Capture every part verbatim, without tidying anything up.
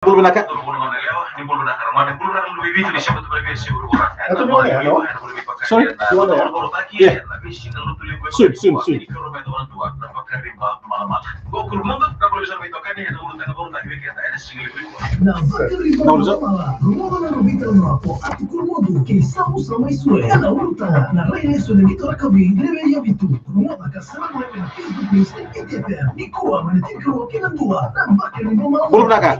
Bula vinaka. Sorry? Soon, soon, soon. Bula vinaka.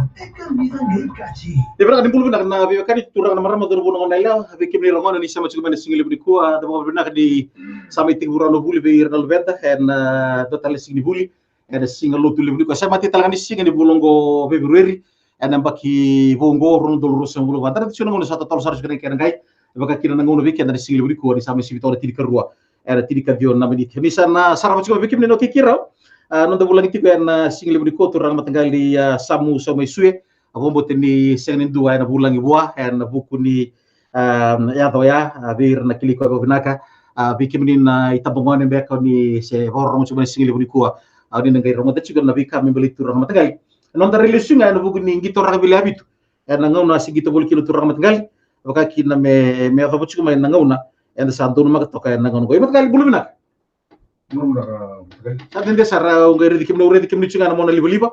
Ni vinaka, ni bula vinaka na veiwekani, turaga na marama, cauravou, na gone yalewa, vei kemuni ragone ni sema tiko mai na siga levu nikua, da vakavinavinaka ni sa mai tekivu rawa na vuli vei ira na luveda ena dua tale na siga ni vuli ena siga lotu levu nikua. Sa mai tale ga ni siga ni vula oqo, Feperueri, ena yabaki vou oqo, rua na udolu ruasagavulu ka va. Da raica tiko na gauna sa totolo sara tiko na kena qai, vakakina na gauna vei keda na siga levu nikua ni sa mai sivi toka na tinikarua ena tinikaciwa na miniti. Ni sa na sarava tiko vei kemuni na wekai keirau, a, noda vulagi tiko ena siga levu nikua, turaga mataqali, a, Samu Saumaisue. A, vakabauta ni sega ni dua ena vulagi vua ena vuku ni, a, yaco oya, a, vei ira na kilai koya vakavinaka, a, vei kemuni na itabagone beka ni se vakarorogo tiko mai na siga levu nikua, a, ni na qai rogoca tiko na veika me baleti turaga mataqali. Noda rai lesu ga ena vuku ni qito rakavi lewe vitu ena gauna se qito voli kina turaga mataqali, vakakina me, me yacova tiko mai na gauna eda sa donumaka toka ena gauna oqo. Io mataqali, bula vinaka. Bula vinaka mataqali. Sa dede sara, au qai raici kemuni, au raici kemuni tiko ga na mona livaliva.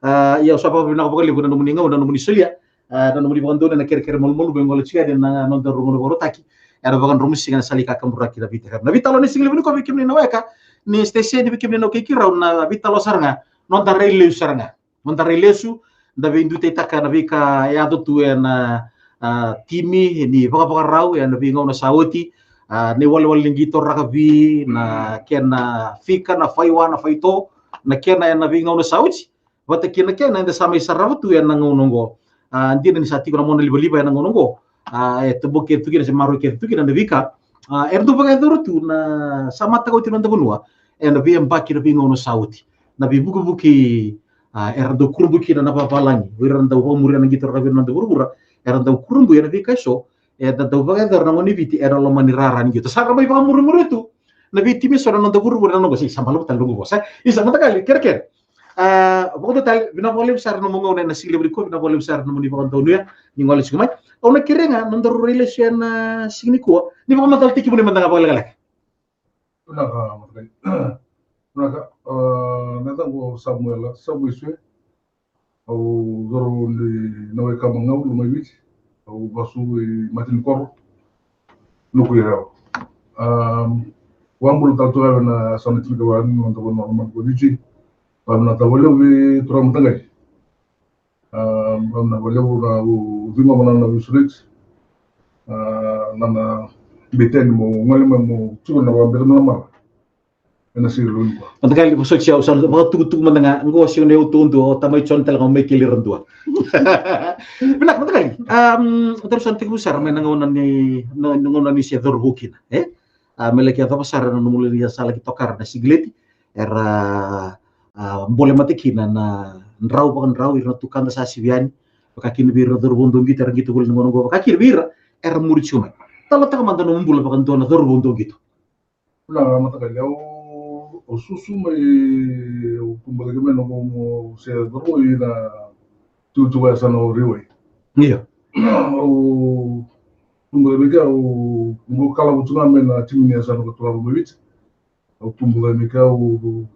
A, ia au sa vakavinavinaka vakalevu na nomuni gauna, na nomuni solia, a, na nomuni vakadonui na kerekere malumalumu e gole tiko yani ena noda rogo na vakarautaki ena vakadromu siga ena sala ni kakaburaki na Viti F M. Na veitalanoa ni siga levu nikua vei kemuni na weka ni siteseni, vei kemuni na wekai keirau, na veitalanoa sara ga, noda rai lesu sara ga. Noda rai lesu, da veidutaitaka na veika e yaco tu ena, a, timi ni vakavakarau ena veigauna sa oti, a, na iwalewale ni qito rakavi, na kena fika, na faiwa, na faito, na kena ena veigauna sa oti. Vata kei na kena eda sa mai sarava tu ena gauna oqo. A, dina ni sa tiko na mona livaliva ena gauna oqo, a, e toboki kece tu kina se maroroi kece tu kina na veika, a, era dau vakayacora tu na sa mataka oti na noda vanua ena veiyabaki, na veigauna sa oti. Na veivukevuke, a, era dau kurabui kina na vavalagi, o ira era dau vakamuria na qito rakavi ena noda vuravura, era dau kurabui ena veika eso eda dau vakayacora na gone ni Viti ena loma ni rara ni qito. Sa ra mai vakamurimuria tu na veitimi eso ena noda vuravura ena noqu, sa balavu tale noqu vosa. Isa, mataqali, kerekere. A, vakadua tale, vinaka vakalevu sara na nomu gauna ena siga levu nikua, vinaka vakalevu sara na nomuni vakadonuya ni gole tiko mai. Au na kerea ga nodaru rai lesu ena siga nikua, ni vakamacalataki kemuni mada ga vakalekaleka. Vinaka mataqali. Vinaka, a, na yacaqu o Samuela Saumaisue. Au cauravou ni Nawaikamagau, Lomaiviti. Au vasu i Matanikoro, Nukuirewa. A, vakabula tale tu ga ena yasana tinikava ni noda vanua lomani ko Viti. Vakavinavinaka vakalevu vei turaga mataqali. A, vakavinavinaka vakalevu na u ciqoma na nona veisureti. A, na nona beiteni mo gole mai mo tiko na vakabeca malamala ena siga levu nikua. Mataqali, vosoti au sa vakatukutuku mada ga, oqo sega ni au duadua, o tamai Joni tale ga mai keli ira dua. Vinaka mataqali. Am, daru sa na tekivu sara mai na gauna ni, na, na gauna ni se cauravou kina, e? A, me laki yacova sara na nomu lai sa laki tokara na sigileti, era, a, bole mata kina na drau vakadrau, ira na tukada sa sivi yani, vakakina vei ira na cauravou dau qito era qito voli na gauna oqo, vakakina vei ira era muri tiko mai. Talanoataka mada nomu bula vakadua na cauravou dau qito. Na mataqali, au, au susu mai, au tubu cake mai na noqu se cauravou ina tukutuku yasana o Riwai. Io. Au tubu cake mai ke, au, au kalavu tu ga mai na timi ni yasana ko Turaga Lomaiviti. Au tubu cake mai ke, au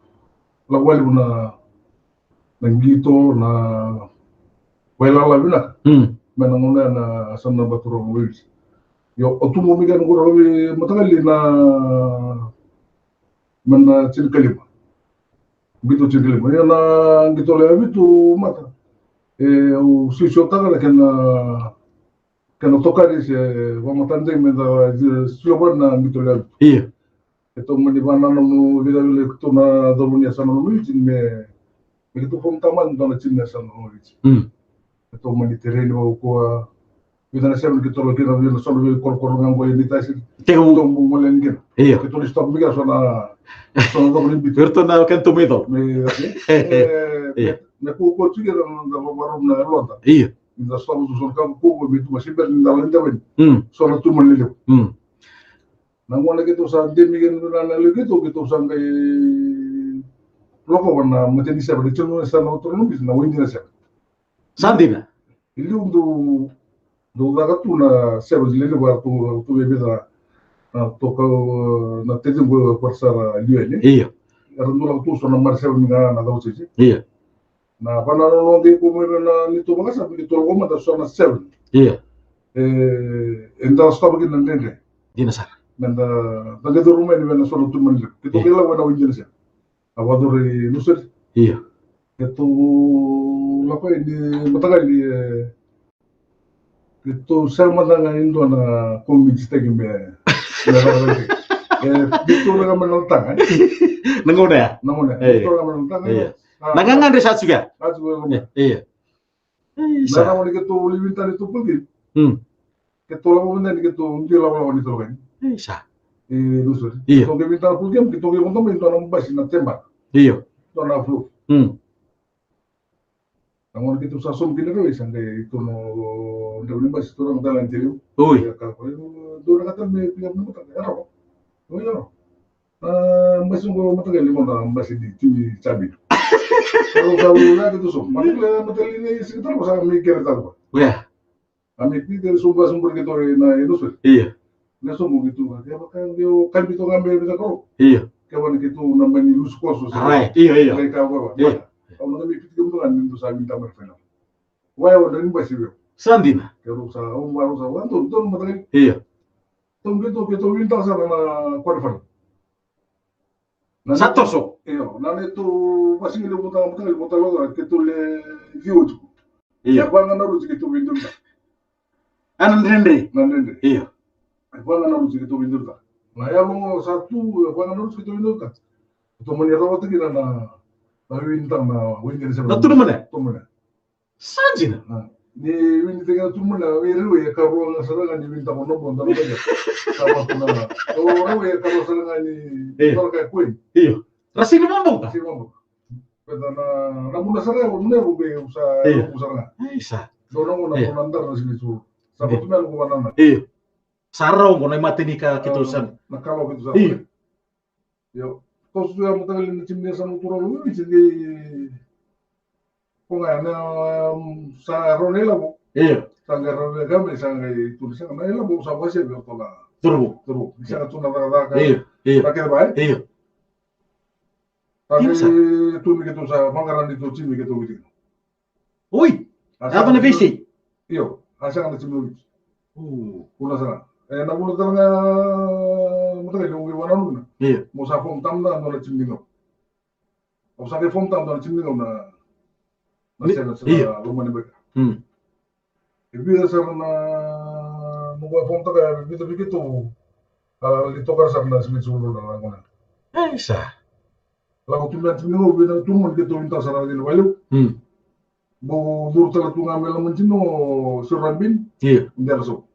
lako wale na, na qito, na vailala vinaka. Mm. Mai na gauna ya na yasana na Turaga Lomaiviti. Io, au tubu mai ke na qito rakavi mataqali na, mai na tinikalima. Qito tinikalima. Ia na qito lewe vitu mata, e, au siosiotaka na kena, kena tokari se vakamatadai meda siova na qito lewe vitu. Io. Keitou mani vakanananu vei ira, vei keitou na cauravou ni yasana Lomaiviti me, me keitou fomita mada na timi ni yasana Lomaiviti. Mm. Keitou mani tereni vakaukauwa, vica na seve keitou lako kina, vica na so na veikorokoro ga qo e Naitasiri. Tekivu. Keitou bau gole yani kina. Io. Keitou lai stop mai kina so na, so na cauravou ni bitu. Vei iratou na kena tu mai colo. Me, e, io, me, me kaukauwa tu kina na, na vakarau na yaloda. Io. Ni da stop tu so na ka kaukauwa me tu mai se bera ni da lai davo yani. Mm. So na tu mai lelevu. Mm. Na gauna keitou sa demi kina na, na lewe keitou, keitou sa qai lakova na matai ni seve, na timi ni yasana o Turaga Lomaiviti, na waidina seve. Sa dina. I liu dou, dou caka tu na sevens, lelevu, ratou, ratou via vica na toka, na tetiqu e kua sara liu yani. Io. Era dou lako tu so na mari seven ga na caucece. Io. Na vanua qai ko mai na neitou vakasavi, keitou lako mada so na seven. Io. E, e da sotava kina na dredre. Dina sara. Meda, da qai curu mai ni vei na so na tu mani levu. Keitou qai lako mai na wai dina sara. A vakacuru i Luseri. Io. Keitou lako yani mataqali, e, keitou sega mada ga ni dua na komititaki me, me vakaraitaki. E, keitou lako mai na lataga, e. Na gauna ya. Na gauna ya. E. Keitou lako mai na lataga. Io. A, na gagadre sa tiko ya. Sa tiko ya. Io. Io. Ei, sa. Na gauna keitou levu tale tu pagi. Hmm. Keitou lako mada ni keitou dui lakolako ni tolokani. Ei, sa. E, Luseri. Io. Keitou qai vei tale pagi, keitou qai vodo mai dua na basi na teba. Io. Dua na flu. Hmm. Na gauna keitou sa sobu kina vei, sa qai tu na draiva ni basi, turaga, tale ni teliu. Oi. Ia ka, dou na ka tale me pick up na mataka, e rawa. Oi, e rawa. Na basi qo mataka ni qo na basi ni timi Cabi. Keitou sa lako keitou sobu. Mataka ni, mataka ni sega tale qo sa mai kere tale qo. Ia. A mai kere sobu, sobu keitou na, e Luseri. Ia. Na sobu keitou, kevaka keitou kabi toka me vica koro. Ia. Kevaka keitou na mani lusi koso. Right. Ia, ia. Lai ka vava. Ia. Au na mai piti keitou ga ni dou sa vinaka mai final. Wai au na ni basi vei. Sa dina. Keitou sa, au ma, au sa, au dou, dou mataka. Ia. Tou keitou, keitou vinaka sara na quarter final. Na sa toso. Io, na neitou vasigalevu vata, vata, vata loa, keitou le ciwa tiko. Io. E va ga na ruci keitou veiduruta. A na dredre. Na dredre. Io. E va ga na ruci keitou veiduruta. Na yalo ga sa tu, e va ga na ruci keitou veiduruta. Keitou mani rawata kina na, na win ta na win ni sema. Na tu na mane? Tu na mane. Sa dina. A, ni win tiko na tu na mane, e rau e karua ga sara ga ni win ta ko nobo, dana ga. Sa va tu na. O rau e karua sara ga ni, e, dana ga koi. Io. Ra sini mambo. Sini mambo. Peta na, na muna sara, o muna, o be, sa, io, o sara. Ai, sa. Dou na muna, io, ko na dara na sini tu. Sa, io, ko tu mena ko vanana. Io. Sa rau ko na imata ni ka keitou sa. Na kalo keitou sa. Io. Io. Ko su ya mataqali na timi ni sa na tu rau, io, timi. Ko ga na, um, sa rau na ilavo. Io. Sa qai rau na ilavo, sa qai tu ni sa na ilavo, sa vase vei tola. Turu. Turu. Sa tu na cakacaka. Io, io. Sa kece va, e? Io. Sa qai tu ni keitou sa vaqara ni tou timi keitou Viti. Oi! A, yaco na veisei. Io, a sega na timi o Viti. O. Vuna sara. E, na vuna tale ga, mataqali, au qai vakananuma kina. Io. Mo sa form tale ga na timi ni gau. Au sa qai form tale ga na timi ni gau na, na sevens, io, na loma ni beka. Hmm. E vica sara na, noqu a form taka, e vica vei keitou, a, lai tokara sara na sega ni tiko na lagona. Ei, sa. Lako tu mai na timi ni gau, vei na tu mai keitou vinaka sara na kena valeu. Hmm. Bau curu tale tu ga mai loma ni timi o Sir Rabin. Io. Dera so.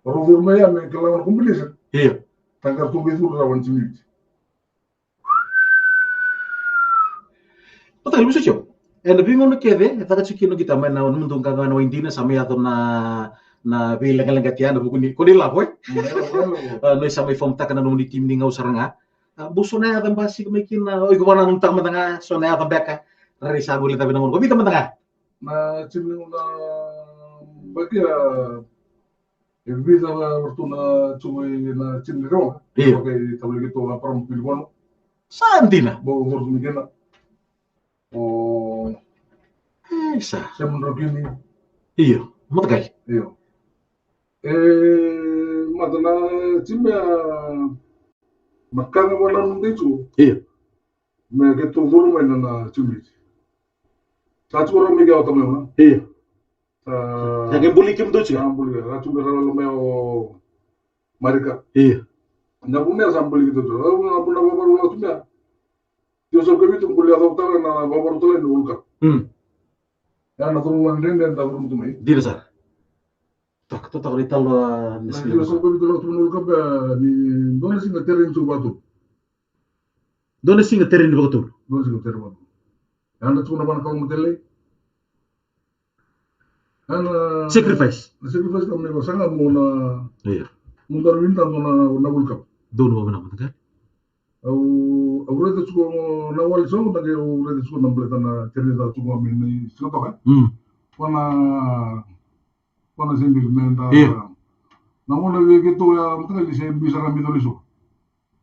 Rau curu mai ya me kila na combination. Io. Taqara tu qai curu rawa na timi. Mataqali, musu tiko. Ena veigauna kece e caka tiko kina o Gita mai na nomudou qaqa na waidina, sa mai yaco na, na veileqaleqa tiko ya ena vuku ni, ko ni lavo, e? Mm, lavo, lavo. A, ni sa mai form taka na nomuni timi ni gau sara ga. A, bau so na yaca basika mai kina, o iko vakananuma taka mada ga, so na yaca beka, rairai sa guilecavi na gauna. Ko vica mada ga. Na timi ni gau na bakia, e vica ga ratou na tiko ena timi ni Rewa. Io. Vaka i tavale keitou Abraham Pilikono. Sa dina. Bau ratou mai kina. O. E, sa. Simon Rokini. Io. Mataqali. Io. E, mata na timi ya, na ka ga vakananuma tiko. Io. Me keitou curu mai na, na timi. Sa tiko rau mai ke o tamai una. Io. Sa, sa qai buli kemudou tiko? Sa buli, sa tu mai rau mai o Marika. Io. Na vuna sa buli keitou tiko. Rau na vuna vakarau tu mai. Tio sa kavitu buli a cau tara na vakarau tara ni World Cup. Hmm. Ya na turu na dredre da turu tu mai. Dina sara. Toka, toka, toka, ni talo, a, na siga. Tio sa kavitu na turu na World Cup, a, ni dua na siga tereni tu vatu. Dua na siga tereni vakatolu. Dua na siga tereni vakatolu. Ena tukuna vua na Kalou Matailalai. Ena sacrifice. Na sacrifice ka me vakasaga mo na. Io. Mo dua na win ta mo na, na World Cup. Dua na win ta mo na. Au, au raica tiko na wali sogo, na ke au raica tiko na baleta na tereni ta tiko me ni tiko toka. Mm. Vana, vana sendiri me da. Io. Na gauna vei keitou ya mataqali se biu sara me Toliso.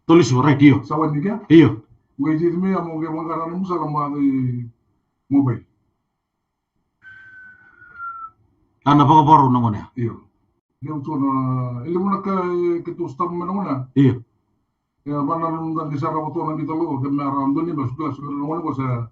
Toliso, right, io. Sa wani kea? Io. Qai titi me ya mo qai vaqara na musala ma qai mobile. A na vakavaro na gauna ya. Io. Levu tu na, e levu na ka e keitou sotava mai na gauna ya. Io. E vana na noda qai sarava tu na qito loko ke me ra doni me sukila sukila na gauna ko sa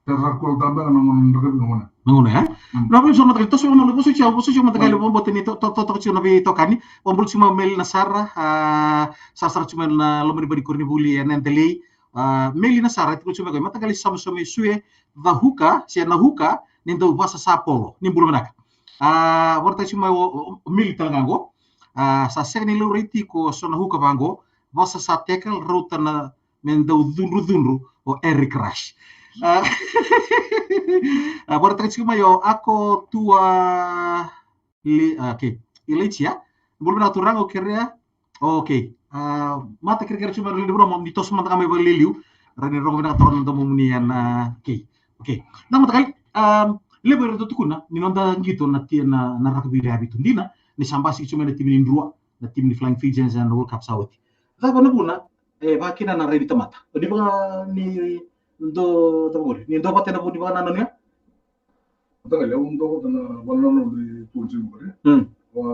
Tera kol tabega na gauna na rakavi na gauna. Na gauna, e? Mm. Na vei so mataqali, toso na vosoti au, vosoti au mataqali, mm, vabota ni to, to, to, toka tiko na veitokani, vabula tiko mai Meli Nasara, a, sarasara tiko mai na loma ni vale ni koronivuli e Nadelei, a, Meli Nasara, tiko tiko mai koya, mataqali Samasama e Sue, Cahuka, se Nahuka, ni dau vasa sa polo, ni bula vinaka. A, vabota tiko mai o, o, o Meli tale ga qo, a, sa sega ni laurai tiko so Nahuka vaqo, vasa sa tekel, rauta na me dau cudrucudru o Eric Rush. A, a, varaitaka tiko mai o Ako Tua Li, a, okay. Ilaitia. Bula vinaka turaga, au kerea. Okay. A, mata kerekere tiko mai na lili vuna mo ni toso mada ga mai valiliu. Rawa ni rogo vinaka toka na domomuni ena, okay. Okay. Na mataqali, a, levu era dau tukuna ni noda qito na tia na, na rakavi lewe vitu dina, ni sa basika tiko mai na timi ni Drua, na timi ni Flying Fijians ena World Cup sa oti. Cava na vuna e vakina na rai ni tamata? O ni vaka ni do, cava qori? Ni do vata ena vu ni vakanananu ya? Mataqali, au do vata na vakanananu ni tu tiko qori. Mm. Wa,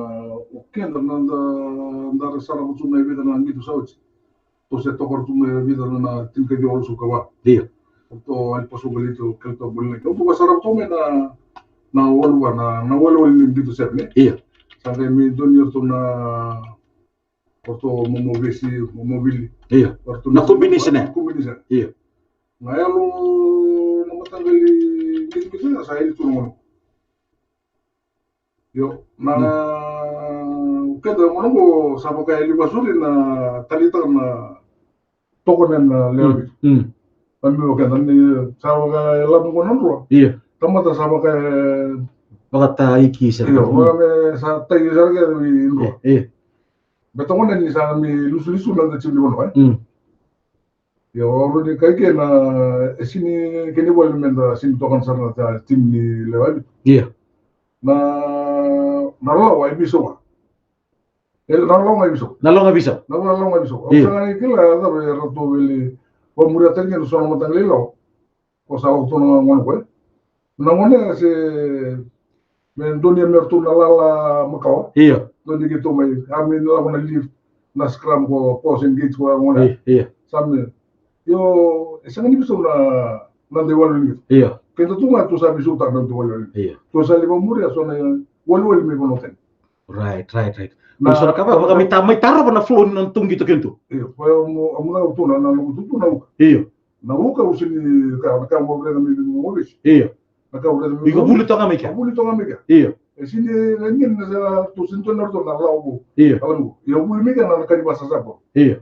o keda na da, da ra sara vatu mai vica na qito sa oti. Tou se toka tu mai vica na tinikaciwa walusagavulu ka va. Io. Tou ali pasu qali tu kele tou boli na. Tou vaka sara vatu mai na, na walu va na, na wale wale ni qito sere, ne? Io. Sa qai mai doni iratou na Porto, Momo Vesi, Momo Vili. Io. Porto na combination, e? Combination. Io. Na yalo na mataqali qito qito sa yali tu na gauna. Io, na, mm, keda gauna qo sa vaka e liva sori na talitaka na tokona na lewe vitu. Mm. Vami o keda ni sa vaka e lavo qo na drua. Io. Tamata sa vaka e vaka ta iki sara. Io, vaka me sa ta iki sara ke i drua. Io, io. Beta gona ni sa mi lusu lusu na da timi ni vanua, e? Mm. Io, au ni kai ke na e sini ke ni vale me da sini toka na sara na ta timi ni lewe vitu. Io. Na, na lawa e viso wa. E, na lawa e viso. Na lawa e viso. Na lawa e viso. Io. Au sa ni kila ya cava e ratou veli vamuria tani ke na so na mataqali lawa. Ko sa lako tu na gone ko e. Na gone se me doni me ratou na lala makawa. Io. Doni ke tu mai, a me na lako na leave, na scrum ko, ko se engage ko gone. Io, io. Sa me, io, e sega ni viso na, na dei walu ni. Io. Ke tu tu ga tu sa viso ta na dei walu ni. Io. Tu sa liva muri a so na walu walu me kono tani. Right, right, right. Na so na kava, vaka mai ta, mai tarova na flow na tu qito ke tu. Io, ko mo, amu na tu na, na, na tu tu na uka. Io. Na uka u sini ka, na ka mo vreda mi mo visi. Io. Na ka vreda mi. Iko vuli toga mai kea. Vuli toga mai kea. Io. E sini na ni na sa tu sini tu na roto na lau. Io. Io vuli mai kea na ka ni vasa sapo. Io.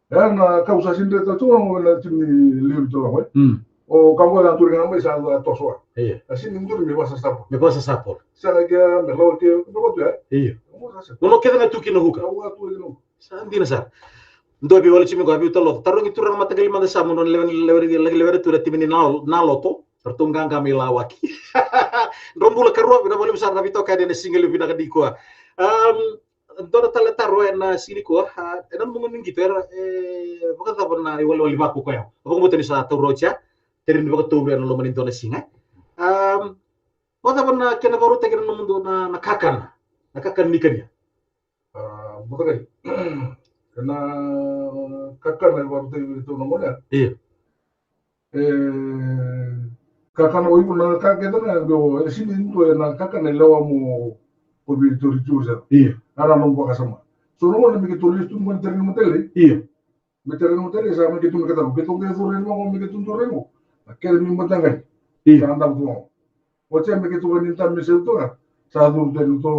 E na ka u sa sini reta tu na timi liu tu na. Mm. O ka mo na tu na mai sa toso. Io. A sini tu mi vasa sapo. Mi vasa sapo. Sa na kea me lau kea me lau tu e. Io. Mo sa sa. No no keda na tu ki na uka. Ka u tu ki na uka. Sa dina sara. Dua vei wale timi qo a vei talo. Tarogi turaga mataqali mada sa mo na lewe lewe lewe lewe tu na timi ni na loto. Ratou qaqa mai lawaki. Dro bula karua, vinaka vakalevu sara na veitokani ena siga levu vinaka nikua. Am, dua na tale taro ena siga nikua, a, ena muga ni qito era, e, vakacava na iwalewale vakukoya. Vakabauta ni sa taura oti ya, tere ni vakatau ena loma ni dua na siga. Am, vakacava na kena vakarautaki na nomudou na, na kakana. Na kakana ni kania. A, Butakai. Kena kakana e vakarautaki vei iratou na gone. Io. E, kakana o iko na ka kece na, e sini tu e na kakana e lewa mo ko vei iratou ritu sa. Io. Era nomu vakasama. So na gone me keitou lesu tu mo tere ni matele. Io. Me tere ni matele sa me keitou me keitou, keitou ke curu ni mo me keitou curu ni mo. Na kere ni matangani. Io. Sa anda tu mo. O tia me ke tuka ni ta me se utoka. Sa duru te ni to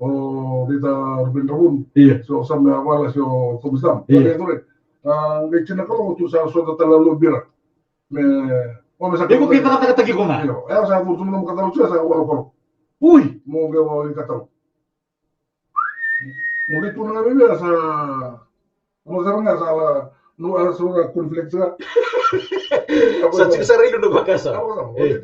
o rita rupin rabun. Io. So sa me avala so komisam. Io. Ke dure. A, ngai tina kalo tu sa so ta tala lo bira. Me, o me sa. Iko ke taka taka taki ko nga. Io. E sa duru tu mo katalo tu sa wala kalo. Ui. Mo ke wala katalo. Mo ke tu na me sa. Mo sa nga sa la. No, a so na conflict sa. Sa tiko sara i luna vakasa. Io.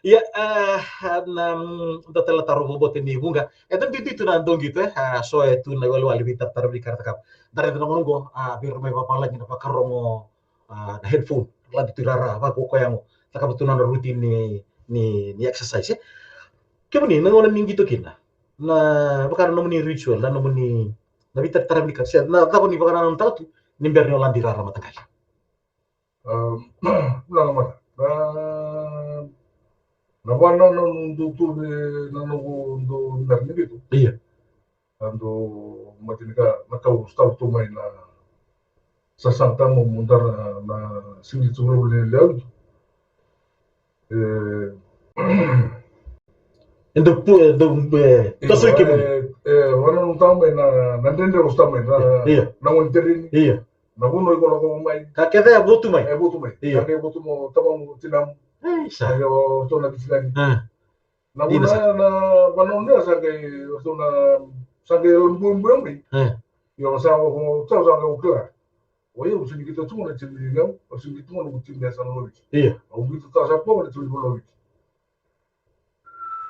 Ia, a, na, mm, da tala taro vovote ni vuqa. E da duidui tu na dogi tu, e, a, so e tu na iwalewale vei taratara vei karata kapa. Da raica na gauna oqo, a, vei ira mai vavalagi na vakarogo, a, na headphone. Lade tu rara, vakakoya yago. Cakava tu na nona routine ni, ni, ni exercise, e. Kemuni, na gauna ni qito kina. Na, vaka na nomuni ritual, na nomuni, na veitaratara ni ka, se, na cava ni vakanananu tatu, ni bera ni o lade rara mataqali. Na, na, na, na vana na noqu tu vei na noqu dau bera ni qito. Io. A dau matanika na kau stau tu mai na sasaga tama mo dara na singili tu vula ni leau. E, e dau pu, e dau, e, tosoi kemuni. E, e, vana noqu tama mai na, na dredre o stau mai na, io, na gone terini. Io. Na vanua iko lako mai. Ka kece e votu mai. E votu mai. Io. Ka kece e votu mo tamamu tinamu. Ei, sa. Sa kece o ratou na vitinani. E. Na vuna na vanua sa kece o ratou na sa kece buebue mai. E. Io sa o ratou sa kece o kila. O yau sini kita tu na timi ni gau, o sini kita na timi ni sa na loviti. Io. Au kita ta sa po na timi ni loviti.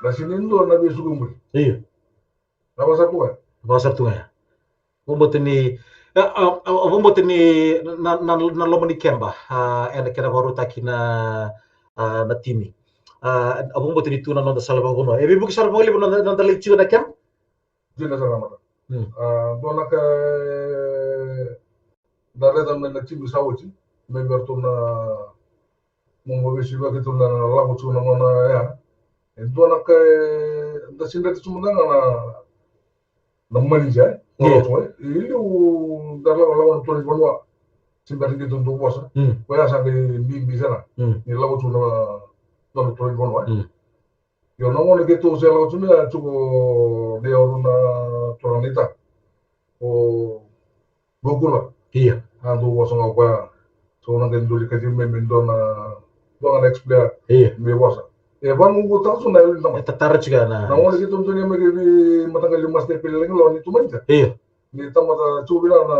Na sini ndo na vesu kumuri. Io. Na vasa tu ga. Vasa tu ga. Vabauta ni, a, a, a, vabauta ni na, na, na loma ni keba, a, ena kena vakarautaki na, a, na timi. A, a vabauta ni tu na noda sala vakavanua. E veivuke sara vakalevu na, na, na lai tiko na keba? Dina sara mata. Hmm. A, dua na ka, e, da raica mai na timi sa oti, me vei ratou na, mo, mo veisivaki tu na lako tu na mana ya. E dua na ka, e, da sindrati tu mada ga na, na manager, e. Io. Lako tu, e. I liu da lako, lako na turaga ni vanua. Sindrati keitou dau vosa. Mm. Koya sa qai bibi sara. Mm. Ni lako tu na, na turaga ni vanua, e. Mm. Io, na gauna keitou se lako tu mai, a tiko vei au na turaga na ita. O Gokula. Io. A dau vosa ga o koya. So na qai doli kaci mai me dua na, dua ga na ex-player. Io. Me vosa. E vaqoqotaka tu na yalo ni tamata. E tatara tiko na. Na gauna keitou dau ni mai kei vei mataqali master pele lagi lo ni tu mai ta. Io. Ni tamata tu vina na,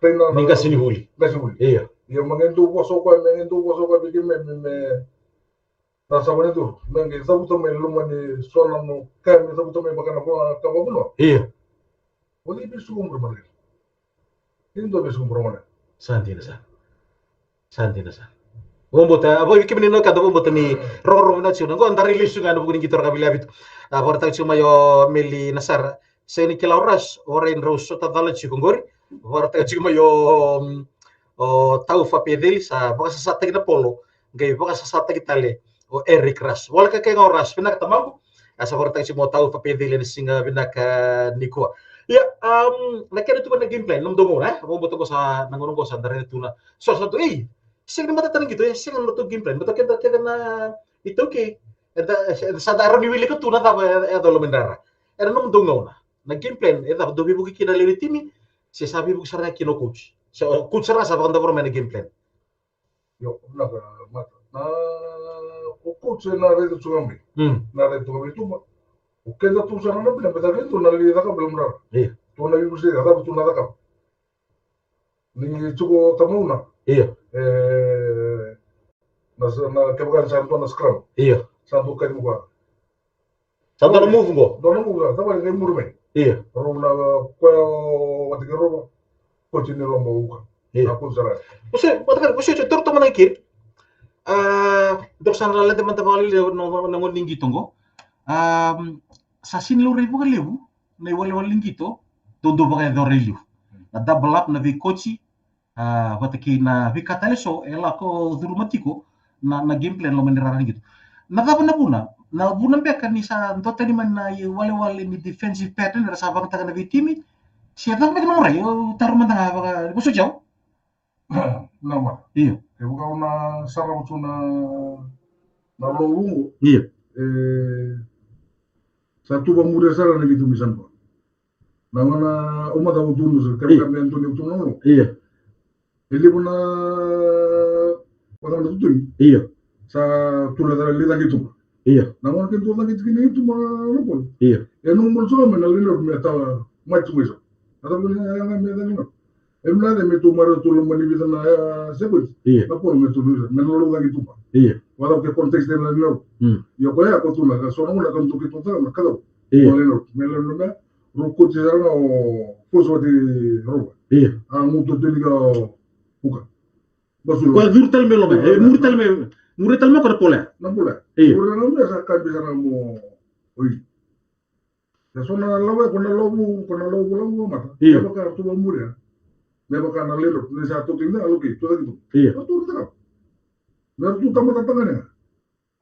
na, ni qasenivuli. Qasenivuli. Io. Io, me qai dau vosa o koya, me qai dau vosa o koya vei kei me, me, me, Na sa vale tu, me qai cavuta mai loma ni so na noqu ka me cavuta mai vaka na vanua ka vakavanua. Io. O cei vei suka mura mara. Ni dua vei suka mura mara. Sa dina sa. Sa dina sa. Vabauta, a, vei kemuni na ka da vabauta ni rogorogo na tiko. Qo da rai lesu ga ena vuku ni qito rakavi levu tu. A, vakaraitaka tiko mai o Meli Nasara. Sega ni kila o Ras, o rai drau sota cala tiko qori. Vakaraitaka tiko mai o, o Tau Fapeceli, sa vakasasataki na polo, qai vakasasataki tale o Eric Ras. Voleka kei ga o Ras, vinaka tamaqu. A sa vakaraitaka tiko mai o Tau Fapeceli ena siga vinaka nikua. Ia, um, na kena tu mai na game plan, nomudou gauna, e? Vakabauta qo sa, na gauna qo sa da raica tu na. So, sa tu, ei, sega ni matata na qito, e, sega na nodatou game plan. Matata keda, keda na iTaukei. Eda, eda sa da rawa ni wilika tu na cava e, e yaco e loma ni rara. Ena nomudou gauna. Na game plan, e cava, dou veivuke kina na lewe ni timi, se sa veivuke sara ga kina o coach? Se o coach sara ga sa vakadavora mai na game plan? Io, vinaka, Mata. Na, o coach ena raica tu ga mai. Hmm. Na raica tu ga mai tuba. O keda tu sara na bina, beta keda tu na lai cakava e loma ni rara. Io. Tu na veivuke se cava tu na cakava. Ni tiko tamauna. Io. E, na sa, na kevaka ni sa dua na scrum. Io. Sa dua kani mukua. Sa dua na move qo. Dua na move, sa vale qai muri mai. Io. Rau na koya o Wati Kerova. Koti ni loma uka. Io. Na koti sara. Ose, Wati Kerova, ose, ose, toro tomana kiri. A, dou sa na lade mada vale na, na, na gauna ni qito qo. A, sa sini laurai vakalevu na iwalewale ni qito, dodonu vakayacora e liu. Na double up, na veikoti, a, vata kei na veika tale so e lako curuma tiko na, na game plan loma ni rara ni qito. Na cava na vuna? Na vuna beka ni sa dua tani mai na iwalewale ni defensive pattern era sa vakayagataka na veitimi? Se cava beka na rai, au taro mada ga vaka, vosoti au. Na ma. Io. E vaka au na sarava tu na, na lou qo. Io. E, sa tu vamuria sara na keitou mai Sanaba. Na gauna au mada au tu nusa, kevaka me dua ni tu na lou. Io. E levu na, vaka na tutui. Io. Sa tu na cala ni cagi tuba. Io. Na gauna keitou cagi tiki ni tuba na polo. Io. E nomu molo sara me na lilo me tala. Mai tu mai so. A ta vuna ya ga me ta ni no. E mna de me tu mara tu lo mani vida na ya se ko. Ia. Na polo me tu vida. Me no lo da ki tu ba. Ia. Wa da ke context de na no. Mm. Yo ko ya ko tu na ka so na ka tu ki tu ta na ka do. Ia. Mo le no. Me le no me. Ro ko ti ra no. Ko so ti ro. Ia. A mu tu tu ni ka. Puka. Basu lo. Ko duru tal me lo me. E muri tal me. Muri tal me ko pole. Na pole. Ia. Muri lo me sa ka bi sa na mo. Oi. E so na lawa, ko na lawa, ko na lawa, ko lawa mata. Ia. Me vaka tu va muria. Me vaka na lelo, ni sa tu tinda, alo ki, tu taki tu. Ia. Tu tu taka. Me tu tamata tangane.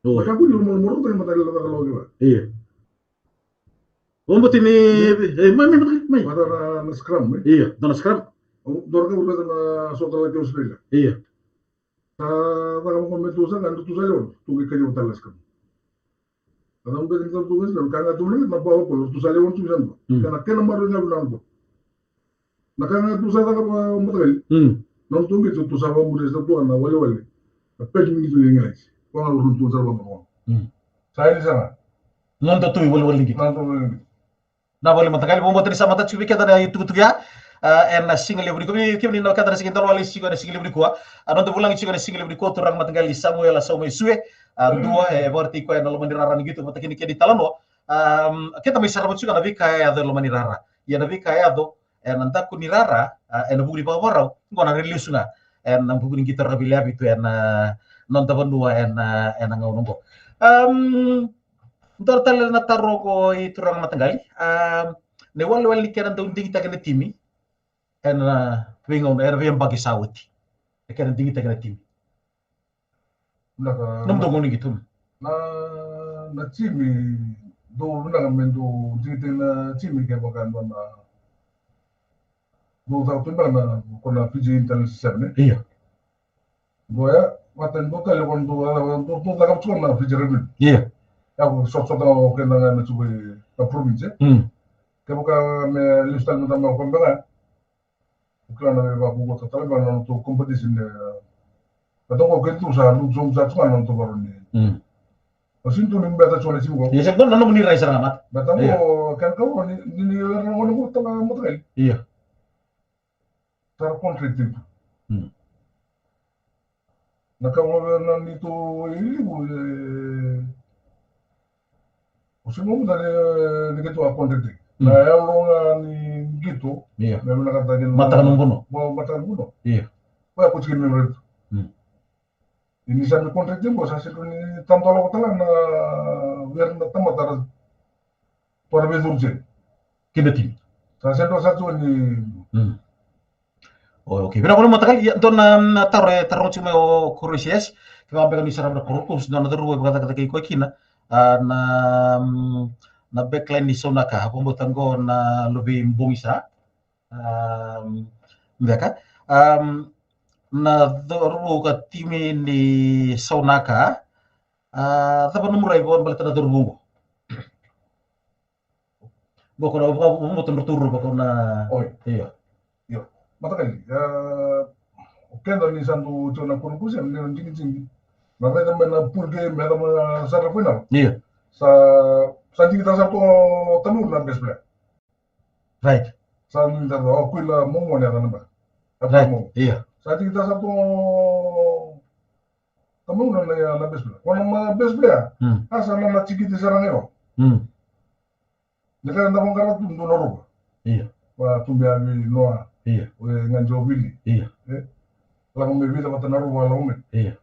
Oi. Ka kuni mo mo tu mata lelo taka lawa ki va. Ia. Ombo tini, e, mai, mai, mai, mai. Mata na, na scrum, e. Ia, na scrum. O, dora ka ura na so ka la ki Australia. Ia. Sa vaka mo me tu sa, na tu sa leo, tu ki ka leo tala scrum. Ka na beka ni ka tu ka sika, ka ga tu na, na bawa ko, tu sa lewa tu sa. Mm. Ka na kena maru na na ko. Na ka ga tu sa ka ma matakali. Mm. Na tu ki tu, tu sa va muri sa tu na walewale. Na pet mingi tu ni ngai. Ko na tu sa va mo. Mm. Sa ini sa. Na tu tu walewale ki. Na tu walewale. Na vale matakali, vou botani sa mata tiko vei keda na itukutuku ya. Ah, ena siga levu nikua, vei kemuni na keda na siga dalo wale siga ena siga levu nikua. Ah, noda vulagi tiko ena siga levu nikua, turaga mataqali Samuela Saumaisue. Ah, dua, e vakaraitaki koya ena loma ni rara ni qito, vata kei na kena italanoa. Am, keda mai sarava tiko na veika e yaco e loma ni rara. Ia na veika e yaco ena daku ni rara, ah, ena vuku ni vakavakarau, qo na railesu ga ena vuku ni qito ravi leavi tu ena noda vanua ena, ena gauna qo. Am, Dua tale na taro qo i turaga mataqali. A, na iwalewale ni kena dau digitaka na timi ena veigauna, ena veiyabaki sa oti. E kena digitaka na timi. Vinaka. Nomu dau gauna qito. Na, na timi, dau vinaka me dau digitaka na timi kevaka dua na, dau caka tu beka na, ko na Fiji International Seven, e? Ia. Dua ya, vata ni dua tale ko na dua, dua, dua caka tu na Fiji Rugby. Ia. Ya ko sotasota ga o keda ga na tu na province. Mm. Kevaka me lesu tale mada mai o Kobe ga. O kila na veivakuku tale ga na nodatou competition, e. Ka toka o keda tu sa lutu sobu sa tu ga na nodatou varoni. Mm. O sega ni tu ni beta tu na timi qo. Ia, sa qo na nomuni rai sara ga mata. Beta qo, kena ka qo ni, ni, ni, ni, ni, tara contract tu. Mm. Na ka mo na ni tu i livu, e, o sega mo muda ni, ni qito a contract. Mm. Na yalo ga ni qito. Ia. Me na ka ta ni mataka na buno. Mo mataka na buno. Ia. Koya ko tiki ni rent. Mm. Ia ni sa mai contract qo sa sega ni tadola vata ga na vei ira na tamata ra, para vei curu se. Kina timi. Sa sega sa tu ni. Mm. O, okay. Vinaka vakalevu mataqali, ia, dua na, na taro e taroga tiko mai o Korosias. Kevaka beka ni sarava na Korokus, dua na cauravou e vakacakacakataki koya kina. A, na, mm, na backline ni Saunaka, vakabauta qo na Luvei Bogisa. Am, beka. Am, na cauravou ka timi ni Saunaka. A, cava nomu rai vakabaleta na cauravou qo? Qo ko na vakabauta na cauravou ko na. Oi. Io. Io. Mataqali, a, o keda ni sa dau tiko na Korokus, ni na digidigi. Na raica mai na pool game, me yaco mai na sara final. Io. Sa, sa digitaka sara tu o Tamuna na best player. Right. Sa ni da o Kuila Momo ni a na ba. Right. Momo. Ia. Sa tiki ta sa tu Tamuna na, na best player. Ko na ma best player. Mm. A sa na na tiki ti sara ga yo. Mm. Ni ka da vaqara tu dua na ruva. Ia. Wa tu be a vi noa. Ia. We ga jo vili. Ia. E. Lako me vida vata na ruva lako me. Ia.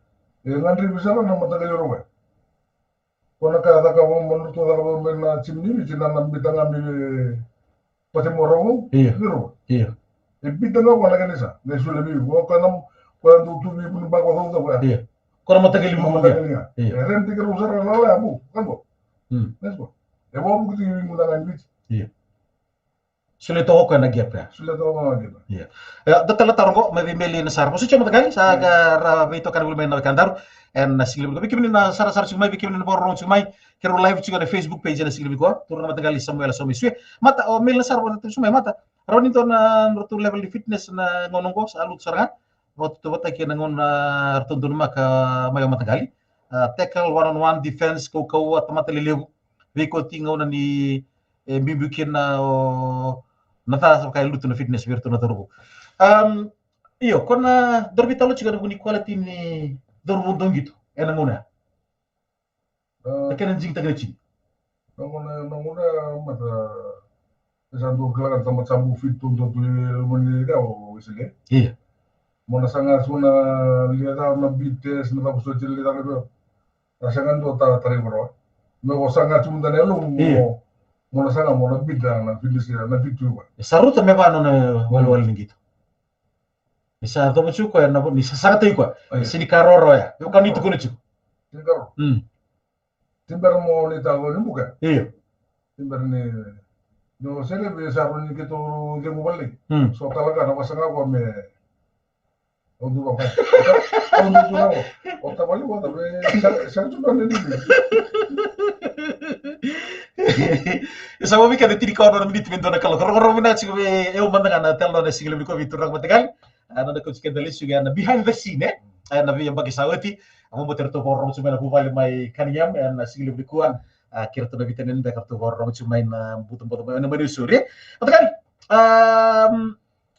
E ga dri vi sara na mataqali ruva. Ko na ka caka vakamalua tu caka vaka mai na timi ni Viti na na bita ga mai pate mo rau. Ia. Viro. Ia. E bita ga ko na kena isa na isula vei ko ka na ko na dau tu vei ko ni bako cau cau. Ia. Ko na mataqali vuku ga. Ia. E rem tiki rau sara lala ya bu. Kan ko. Hmm. Nes ko. E vakavuku tiki vei ko na ga ni Viti. Ia. Solia toka o koya na gap ya. Solia toka o koya na gap. Ia. Ia, da tala taro qo, mai vei Meli Nasara. Mo se tiko mataqali, sa ka ra veitokani voli mai na wekadaru. Ena siga levu nikua. Vei kemuni na sarasara tiko mai, vei kemuni na vakarorogo tiko mai. Keirau live tiko ena Facebook page ena siga levu nikua. Turaga mataqali Samuela Saumaisue. Mata, o Meli Nasara, vata tiko mai mata. Rawa ni dua na nodratou level ni fitness na gauna qo, sa lutu sara ga. Vata vata kei na gauna ratou donumaka mai o mataqali. A, tackle, one on one, defense, kaukauwa, tamata lelevu. Veikoti gauna ni, e, biubiu kina o, Na ca sa vaka e lutu na fitness vei iratou na cauravou. Um, io, ko na dau veitalanoa tiko ena vuku ni quality ni cauravou dau qito ena gauna ya. Na kena jigitaki na jini. Na gauna, na gauna mada, e sa dau kila ka tamata sa bau fit tu dau tu e loma ni ka o Wesele. Ia. Mo na saga tu na lia ca na beat test, na cava soti lia ca na ka. Na saga dua ta tarai varawa. Me ko saga tu mada na yalo mo, mo na saga mo na beat na fitness na fit tu va. E sa rauta me va nona walewale ni qito. Ni sa cova tiko koya na vo, ni sa saga tiko koya. Io. Se ni ka roro ya. Io, ka ni tukuna tiko. Ni ka roro. Mm. Tibera mo ni talo ni buka. Io. Tibera ni, no sere be sa ro ni keitou cegu vale. Mm. So tala ka na vasaga ko me. O tu vaka. O tu tu na ko. O tavali ko ta be sa, sa tu na ni. E sa mo vika de tini ka ono na miniti me dua na kalo. Rogorogo vinaka tiko me eu mada ga na telo na siga levu ni ko vei turaga mataqali. A, na noda kauti keda lesu ga na behind the scene, e? A, na veiyabaki sa oti. A, vakabauta eratou vakarorogo tu mai na vuvale mai Cunningham ena siga levu nikua. A, kei ratou na veitacini beka eratou vakarorogo tu mai na butobuto mai na Maniusuri. Mataqali, a,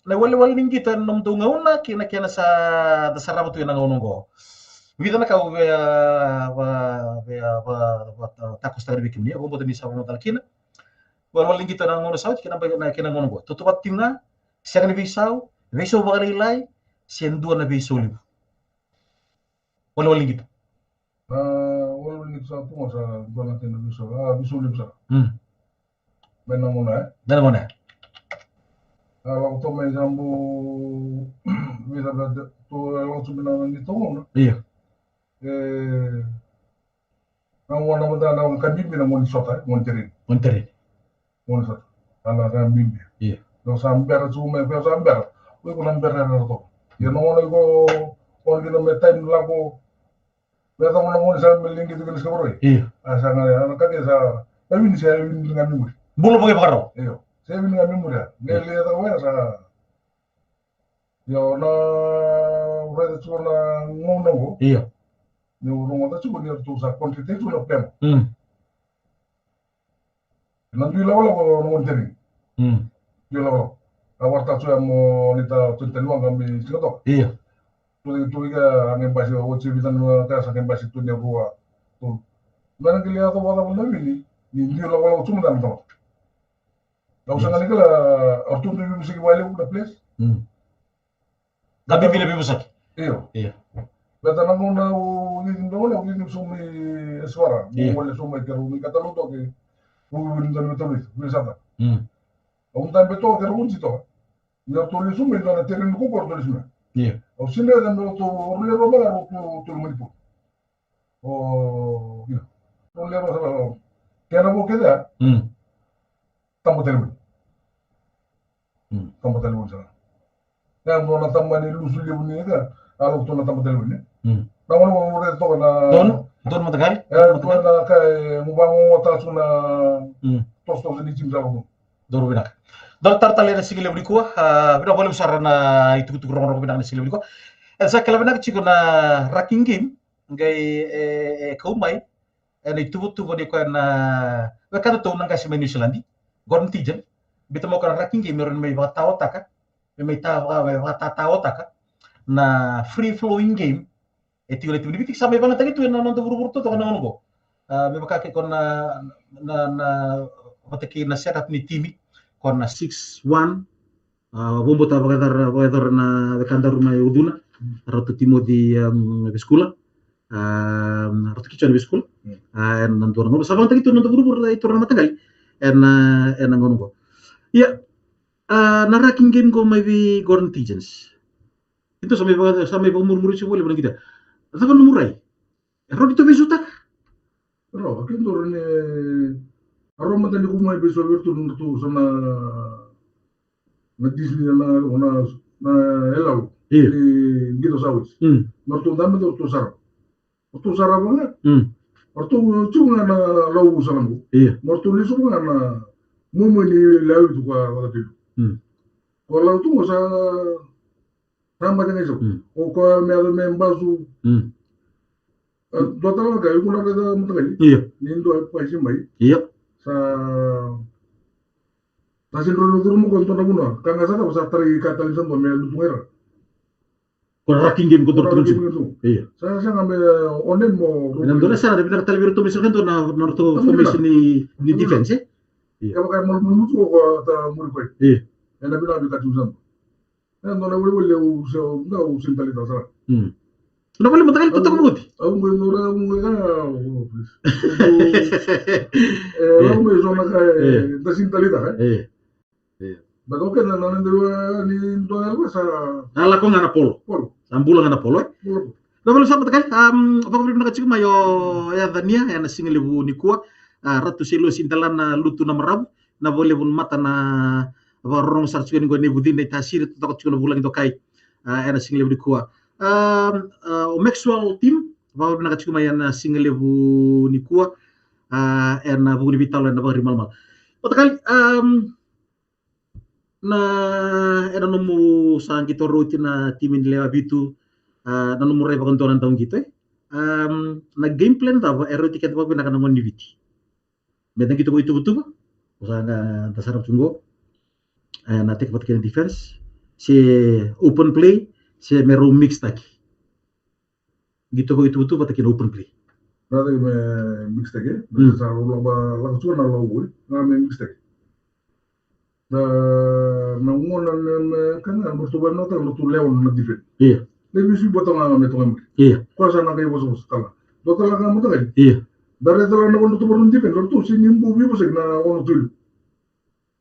na iwalewale ni qito ena nomudou gauna kei na kena sa da sarava tu ena gauna oqo. Vica na ka au via, va, via, va, va, ta, takositaka vei kemuni, au vakabauta ni sa vakamacala kina. Iwalewale ni qito ena gauna sa oti kei na, kei na gauna oqo. Tautauvata tiko ga, sega ni veisau, veisau vakalailai, se dua na veisau levu. Walewale ni qito. Na walewale ni qito sa tu ga sa dua na kena veisau, a, veisau levu sara. Mm. Mai na gauna, e? Mai na gauna, e? A, lako tu mai sa bu, visa da tu, lako tu mai na ni tu gauna. Io. E, na gauna mada na gauna ka bibi na gauna ni sota, e, gauna ni tereni. Gauna ni tereni. Gauna ni sota. A na ka bibi. Io. Dou sa bera tu mai, ko sa bera. Ko iko na bera na ratou. Ia na gauna iko, gauna kina me time lako, me tamo na gauna sa me lingi tu kina sa varoi. Io. A sa ga, a na ka ke sa, na wini sa wini ga me muri. Bula vakaivakaro. Io. Sa wini ga me muri, a. Me lia ta wai sa. Io, na raica tiko na gauna oqo. Io. Ni rogoca tiko ni ratou sa contract tiko na plan. Mm. Na dui lakolako na gauna ni tereni. Mm. Dui lakolako. A warta tu ya mo ni ta twenty twenty-one ka me siga toka. Io. Tu, tu ika a qai basi, oti vita na ka sa qai basi tu ni rua. Tu. Me na qai lia toka vata na wini, ni dui lakolako tu mada na tamata. Au sa gani kila, au tu dui veivosaki vale na place. Mm. Ka bibi na veivosaki. Io. Io. Beta na gauna au cici, na gauna au cici sobu mai Eswara. Io. Au wale sobu mai Keru, mai Katalutoke. Au wini dua na veitauri, wini sata. Mm. Au dabe toka Keru, au cici toka. Ni au toli sobu mai dua na tereni ni koko, au toli sobu mai. Io. Au sinai na meu tu, au rule rua mai, au tu, tolu mai Nipo. O, io. Tolu mai Nipo sara. Kena vo kece ya. Mm. Taba tale mai. Mm. Taba tale mai sara. Ya dua na taba ni lusu levu ni ka, a lako tu na taba tale mai. Mm. Na gauna mo vore toka na. Donu, donu mataqali. Ya, donu mataqali. Dua na ka e, mo vagogo tasu na. Mm. Tosotoso ni jim sa lako. Donu vinaka. Donu tara tale na siga levu nikua, a, vinaka vakalevu sara na itukutuku rogorogo vinaka na siga levu nikua. E sa kila vinaka tiko na Racking Game, qai e, e kau mai, ena ituvatuva ni koya na, wekadatou na qase mai New Zealand, Gordon Tijan, biuta mai o koya na Racking Game, me rawa ni mai vakataotaka, me mai ta, vaka, mai vakatataotaka, na free flowing game, e tiko na timi ni Viti, sa mai vagataki tu ena noda vuravura totoka na gauna oqo. A, me vaka ke ko na, na, na, vata kei na setup ni timi, ko na six one, a, vakabauta vakayacora, vakayacora na wekadaru mai Ucuna, Ratu Timothy, um, Vesikula, a, Ratu Kichon Vesikula, mm, a, ena dua na gauna. Sa vagataki tu na noda vuravura, e turaga mataqali, ena, ena gauna oqo. Ia, a, na Racking Game qo mai vei Gordon Tijans. Ito sa mai vaka, sa mai vakamurimuri tiko voli vana kita. Cava na murai? E rawa ni tou veisautaka? Rawa, ke dua ni, a rawa mada ni ko mai veisautaka vei iratou na, iratou sa na, na Disney na, na, na Elau. Io. Ni qito sa oti. Mm. Ma ratou dabe, ratou sarava. Ratou sarava ga. Mm. Ratou tiko ga na Lau sa na. Io. Ma ratou lesu ga na momo ni Lau tu ka vaka tiko. Mm. Ko Lau tu sa Sa mate ga i sau. Mm. O koya me yaco me basu. Mm. A, dua tale na ka, iko na raica mataqali. Io. Ni dua e pasi mai. Io. Sa, Sa sega ni rawa ni curu mai ko dua na vanua. Ka ga sa cava sa tarai ka tale ni sa dua me lutu ga i ra. Ko raki game ko dua na tuku. Io. Sa sega me one mo. Ena dua na sara na vinaka tale vei iratou me sara dua na, na ratou formation ni, ni defense, e? Io. Kevaka e malumalumu tu ko ta muri koya. Io. Ena vinaka vei ka tiko sa dua. Ena dua na wiliwili au se, au sega ni taleitaka sara. Mm. Na vale mataqali tu toka mauti. Au qai dua, au qai ka, au, e, au qai so na ka, e, da sega ni taleitaka, e. Io. But okay, na, na, na, ni dua na yalo sa. Na lako ga na polo. Polo. Sa bula ga na polo, e. Bula polo. Na vale sa mataqali, um, vakavinavinaka tiko mai o Yacania ena siga levu nikua. A, Ratu Seilosi Delana Lutu Namaravu. Na vakalevu na mata na vakarorogo sara tiko ni qo ni vuci na itasiri totoka tiko na vulagi dokai. A, ena siga levu nikua. Um, a, o Maxwell Tim, vakavinavinaka tiko mai ena siga levu nikua. A, ena vuku ni veitalanoa ena vakarimalamala. Mataqali, um, na, ena nomu sa qito rauti na timi ni lewe vitu, a, na nomu rai vakadua na dauqito, e? Um, na game plan cava e rauti keda vakavinaka na gone ni Viti? Me da qito vakaituvatuva, o sa ga da sara tu qo, e, na take vata kei na defense, se open play, se me rau mix taki. Qito vakaituvatuva vata kei na open play. Rather me mix taki, e? Mm. Sa rau lako, lako tu na lako voli, ga me mix taki. Na, na gona na, na, ka ga, na tu vei na ta, na tu lewa na defense. Io. Levi si bota ga me toka mai. Io. Ko sa na qai vosavosa tala. Dua tala ga mo toka. Io. Da re tala na gona tu vei na defense, tu si ni bu vosaki na gona tu.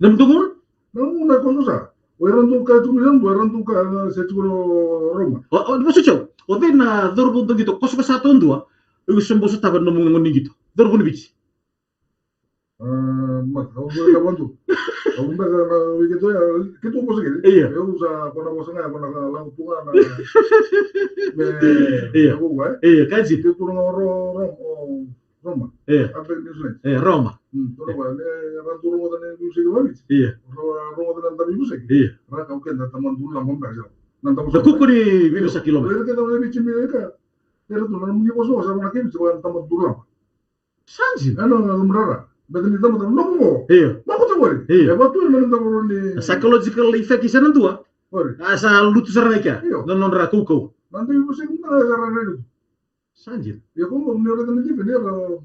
Na mudou gona? Na gona ko sa. O era dou ka tu ni dou, era dou ka na se tu Roma. O, o, ni vosa tiko. O vei na cauravou dou qito, ko sa ko sa tu dua. O iko se boso tava na nomu gone ni qito. Cauravou ni Viti. A, ma, au dua ka vatu. Au beka na wiki tu ya, keitou vosa kece. Io. Au sa, ko na vosa ga, ko na ka lau tu ga na. Me, io. Au ga, e? Io, ka si. Keitou na ro, ro, o, Roma. Io. A pe ni sule. Io, Roma. Hmm, tu na va, ne, ra tu ro ga ne, ni sule va viti. Io. Ro, ro ga na tavi sule. Io. Ra ka, okay, na tamata dula mo beka. Na tamata. Na kuku ni vivi sa kilomita. Io, keitou na viti me ka. Era tu na ni vosa, vosa na keitou, na tamata dula. Sa dina. Ena, na, na, na, na, beta ni tamata, na, na, na, io. Makuta qori. Io. E vatu, e, na, na, na, ni psychological effect i sa na dua. Qori. A sa lutu sara ga i kea. Io. Na nodra kaukauwa. Na, na, na, na, na, na, na, na. Sa dina. Ia, ko mo, ni ora ni tipi, ni ora,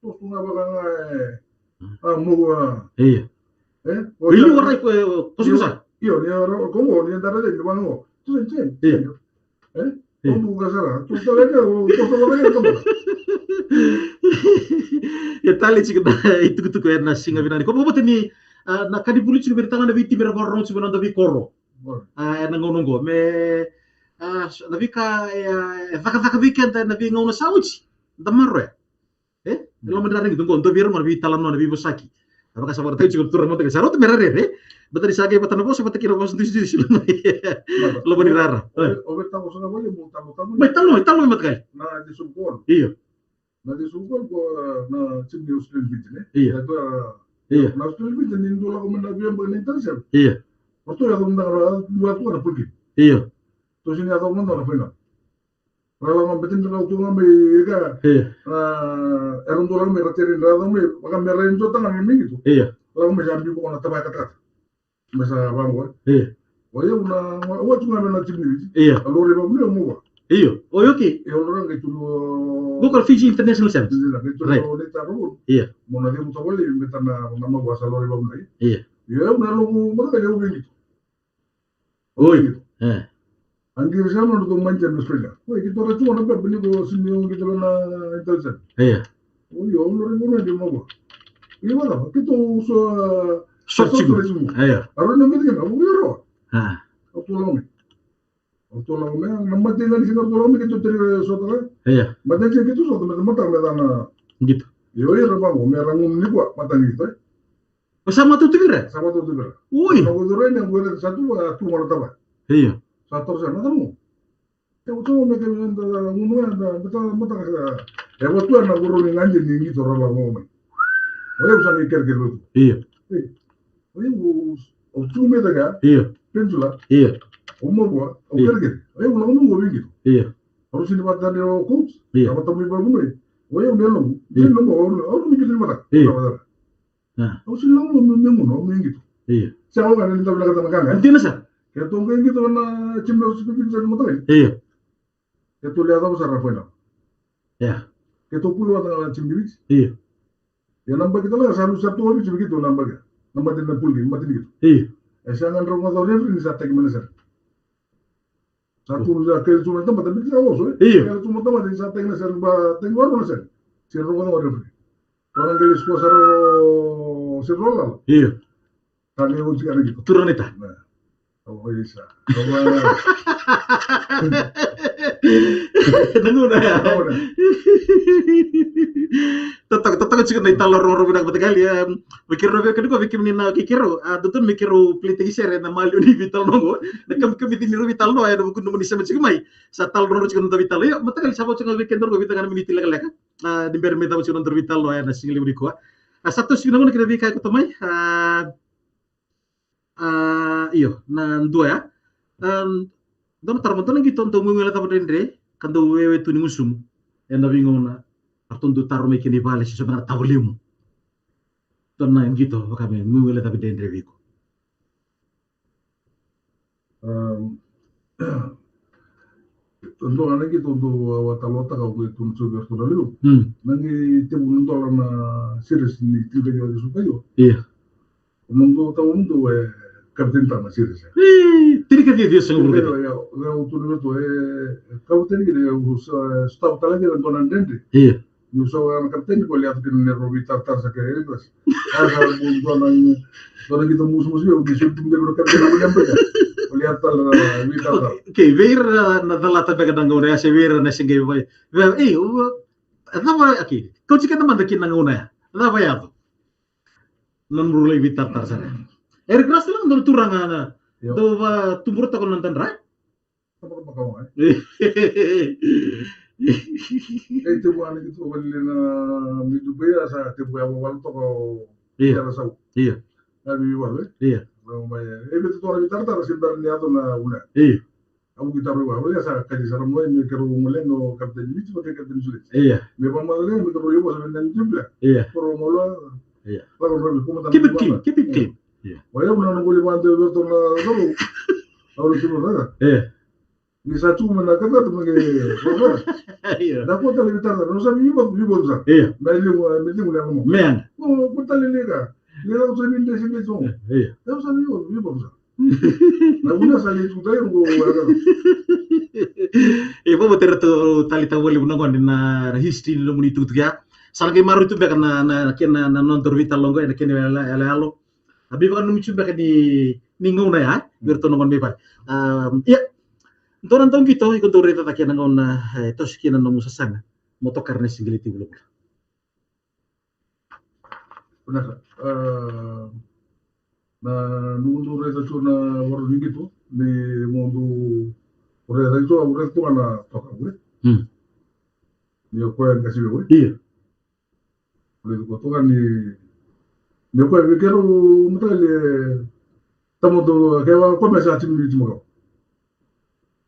to tu ga vaka ga, e, a, mo, a. Io. E? Io, ni ora, e, ko, ko sa. Io, ni ora, ko mo, ni dara de, ni vaka mo. Tu sen, sen. Io. E? Io. Ko mo ga sara, tu tale ga, ko sa vaka ga, ko mo. Ia tale tiko na itukutuku ena siga vinaka nikua. Ko mo vata ni, a, na ka ni vuli tiko vei ira tale ga na veitimi era vakarorogo tiko ena noda veikoro. Qori. A, ena gauna qo. Me, a, na veika, e, a, e cakacaka vei keda ena veigauna sa oti. Da maroroya. E? E loma ni rara qito qo, dua vei ira qo na veitalanoa, na veivosaki. A vaka sa vakaraitaki tiko na turaga mataqali sa rauta me ra rere, e? Baleta ni sa qai vata na vosa, vata kei na vosa dusidusi loma ni, loma ni rara. O, o vei talo sa na vale mo talo talo. Mai talo, mai talo, mai mataqali. Na di sum kol. Io. Na di sum kol ko, na timi ni Australian Vision, e? Io. Na tua, io. Na Australian Vision ni dua lako mai na via baka ni intercept. Io. O tu ya ko na, na, na, na, na, na, io. Tu sini ya ko na, na, na, na, na. Ra lako mai, beta ni ra tu ga mai ika. Io. A, era dua lako mai, ra teri, ra lako mai, vaka me ra enjoy-taka na mai qito. Io. Lako mai sa biu ko na tavaya katakata. Me sa vaqo. Io. O yau na, au a tu ga mai na timi ni Viti. Io. A lori vavuna au mo va. Io. O yau ke? Io, lori qai tu. Qo ko Fiji International Sevens. Right. Right. Io. Mo na cemu tavale, me ta na, na mau va sa lori vavuna. Io. Io, au na loku, mo ta ka yau vei qito. Oi. E. Angi sa na tu mai Australia. Oi, keitou ra tu na pepa ni ko simi o keitou na intelligence. Io. Oi, o lori mo na di mo. Io, na, keitou so, so tiko. Io. Aro na miti na, o ro. A. O tu la me. O tu la me, na mate na ni sina tu la me keitou teri so ta. Io. Mate keitou so ta, mate na. Qito. Io, io, ra ba mo, me ra ngun ni ko, mata ni to. O sa matau tu vei ira? Sa matau tu vei ira. Oi. Na ko dore ni ko ira sa tu, a, tu mara tava. Io. Sa tor sa na tamu. E ko tu me ke na da, na, na, na, na, na, na, e ko tu na ko ro ni ngandi ni ngi tora la mo mai. O yau sa ni ker ker tu. Io. E. O yau o tu me da ga. Io. Pensula. Io. O mo ko, o ker ker. O yau na mo ko vingi. Io. O ro sini vata ni o coach. Io. Vata mo i ba mo. O yau ne lo. Io. Ni lo mo, o ro ni ki ni mata. Io. Au si lako me, me gunu, me qito. Io. Sa o ga ni da vinakata na qaqa. Dina sara. Keitou qai qito na Jim Levis, Jim Levis, Jim Levis, Jim Levis. Io. Keitou lai yacova sara na final. Ia. Keitou kulu vata ga na Jim Levis. Io. Ia na baki tale ga sa lusa tu o Viti vei keitou na baki. Na mata ni puli, mata ni keitou. Io. E sa ga drau ga o referee ni sa teki mai na sere. Sa tu na kele tu na tamata, biki sa oso, e? Io. Kele tu na tamata, sa teki na sere, ba, teki na sere. Sere rogo na referee. Kona qai sikoa sara o sere rogo lala. Io. Ka ni oti ka na qito. Tura ni ta. Na. Au isa. Na gauna ya. Na gauna. Totoka, totoka tiko na italanoa rogorogo vinaka vata kali, em, me keirau na veiwekani qo, vei kemuni na keirau, a, dodonu me keirau play-taki sere na maliwa ni veitalanoa qo, na kamikamica ni rau veitalanoa, ena vuku ni nomuni sema tiko mai. Sa talanoa tiko na noda veitalanoa. Io, mataqali sa vo tiko ga vei kedaru qo, vica ga na miniti lekaleka. A, ni bera me cava tiko na noda veitalanoa ena siga levu nikua. A, sa toso tiko na gauna kei na veika e koto mai. A, A, io, na dua ya. Em, dua na taro, dua na qito dau guileca vakadredre, ka dau wewe tu ni gusumu. Ena veigauna, ratou dau taro mai kina i vale, se so beka na tavalimu. Dua na qito vaka me guileca vakadredre vei iko. Em, dua na qito dau a, a talanoataka o koya tu na Jovi Artur na liu. Mm. Na qai tevu na dola na series ni tinikaciwa ciwasagavulu ka ciwa. Io. O nomudou, tawa nomudou e kapiteni tale na series. Ii, tinikaciwa ciwasagavulu ka ciwa. Ia, ia, au tukuna vei iratou, e, kapiteni kina, au sa, sotava tale kina dua na dredre. Io. Niu sotava na kapiteni, ko lia tu kina na neirau veitaratara sa kere, e, a sa bu dua na, dua na qito musumusu, au qai soli tu mai na kapiteni na mani ambreka. Ko lia tale na veitaratara. Okay, vei ira na calata beka na gauna ya, se vei ira na se qai vei, vei, e, o, e cava, okay. Kauti keda mada ki na gauna ya. Cava yaco? Na nomu lai veitaratara sara. Eric Rust la dua na turaga na, io, dau vatuburataka na dadra. Tabakabaka wa, e? E tevu a na qito vale na Middle Bay, a sa tevu a wawa toka o, io, Tera Sau. Io. Na veiwalu, e? Io. Na mai, e vei toka na veitaratara se bera ni yaco na vuna. Io. Au qai taro i vale, sa kaci sara mai me keirau gole no kapiteni Viti vata kei kapiteni Suleti. Io. Me vakamacala me keirau i vosa me na ni tibla. Io. Keirau gole. Io. Keep it clean, keep it clean. Io. Wa, ia, na gole vata vei iratou na cauravou. Au rau tibla. Io. Ni sa tu mai na kata tu mai ke. Io. Na ko tale veitaratara, no sa veivotu, veivotu sa. Io. Me liu, me liu le amo. Me ana. Ko, ko tale le ka. Le au sa ni desi desi. Io. Au sa veivotu, veivotu sa. Na vuna sa ni tuta i ruku wala. E, vou vata iratou tale tau voli vuna gone na, na history ni nomuni tukutuku ya. Sa na qai maroroi tu beka na, na, kena, na nodaru veitalanoa qo, ena kena yalo, yalo, yalo. A bi vakananumi tu beka ni, ni gauna ya, vei iratou na gone mai vale. Am, ia. Dua na dauqito, iko dau raica cake ena gauna, e, toso kina na nomu sasaga. Mo tokara na siqeleti vulavula. Vinaka. A, na noqu dau raica tu na vakarau ni qito, ni noqu dau raica tu, au raica tu ga na toka, e? Mm. Ni o koya e qasi vei au, e? Io. Raica ko toka ni, ni o koya vei keirau mataqali, e, tamata, ke wa ko me sa timi ni timi kau.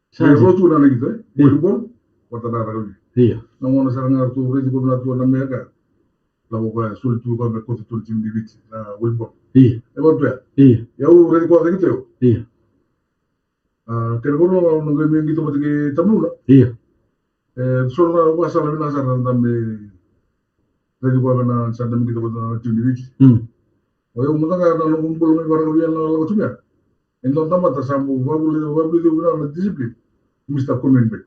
Sa ni rotu na na qito, e? Io. Volleyball, vata na rakavi. Io. Na gauna sara ga ratou raici koya na tua na meka. Lako koya, soli tu koya me koto tu na timi ni Viti, na volleyball. Io. E vatu ya. Io. Ia au raici koya na qito. Io. A, kena kono, na qai me qito vata kei Tamuna. Io. E, so na vakasala vinaka sara na me raici koya me na sa na me qito vata na timi ni Viti. Mm. O yau mada ga na noqu bula mai vakarakavi na lako tu ya. E dua na tamata sa bau vakavulici, vakavulici vinaka na discipline. Mister Commitment.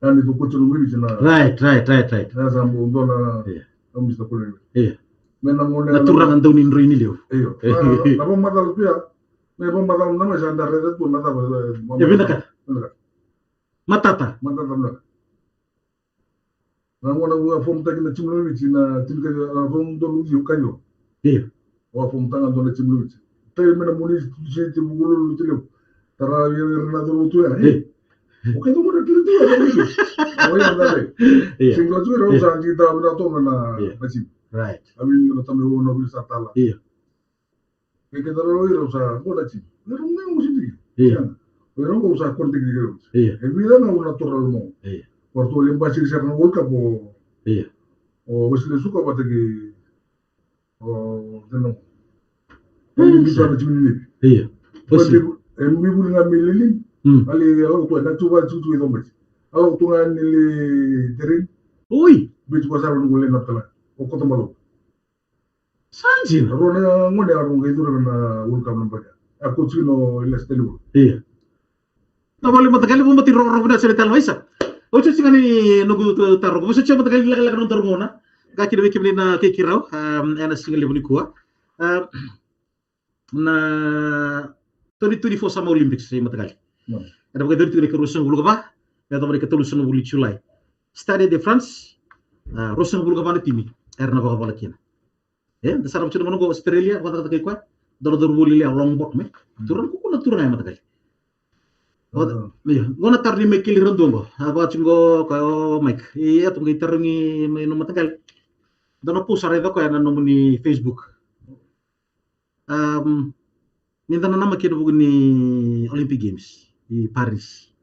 Ya ni tu koci nomu iviti na. Right, right, right, right. Ya sa bau dua na, yeah, na Mister Commitment. Yeah. Me na gone na turaga dau ni droi ni liu. Io. Na, na vakamacala tu ya. Me vakamacala na mai sa da raica tu na cava, e, vinakata. Vinakata. Matata. Matata vinaka. Na gauna au a fomutaki na timi ni Viti na timi ka, a, fomutaki na timi ka. Io. Au a fomutaka dua na timi ni Viti. Tei me na moni se timi Vukelulu, Viti Levu. Tara ia ira na curu tu ya. Io. O kei tu mona kiri tu ya. Au ia da le. Io. Singla tu ya, au sa di da na tona na, io, na timi. Right. Au ia na tami au na wili sa tala. Io. Ke ke tara o ira au sa, ko na timi. Ira na au siti. Io. Ira au sa kontaki ira. Io. E vira na au na tora lomo. Io. Porto le basi sera na World Cup o. Io. O Wesley Suka vata kei o Teno. Ni sa na timi ni Navy. Ia. Bati e mi vuli ga me lelin. Mm. Ali a lako tu na tu va tu tu i Combati. A lako tu ga ni le terin. Ui. Beti ko sa ro ni ko le na tala. O koto malo. Sa dina. Ro na gone a ro ga i curu na World Cup na baka. A ko tino i last tali. Ia. Na vale mataqali, vou mati rogorogo vinaka sara tale mai sa. Oti oti ga ni noqu taro. Vou sa oti mataqali lekaleka na taro gona. Ga kina vei kemuni na kei kirau. Ena siga levu nikua. Na twenty twenty-four Summer Olympics e mataqali. Ena vakayacori tiko na ika ruasagavulu ka va. Me yacova na ika tolusagavulu ni Julai. Stade de France. Ruasagavulu ka va na timi era na vakavala kina. E da sarava tiko na gauna oqo Australia, vakacakacaka i koya. Dua na cauravou lelevu a longboat me. Turaga kukuna turaga e mataqali. Ia, gona taro ni Michael Radua oqo. A vaka tiko oqo ka o Mike. Ia, tu qai tarogi mai na mataqali. Dua na post a raica koya na nomuni Facebook. Ni da nanamaki ena vuku ni Olympic Games i Paris.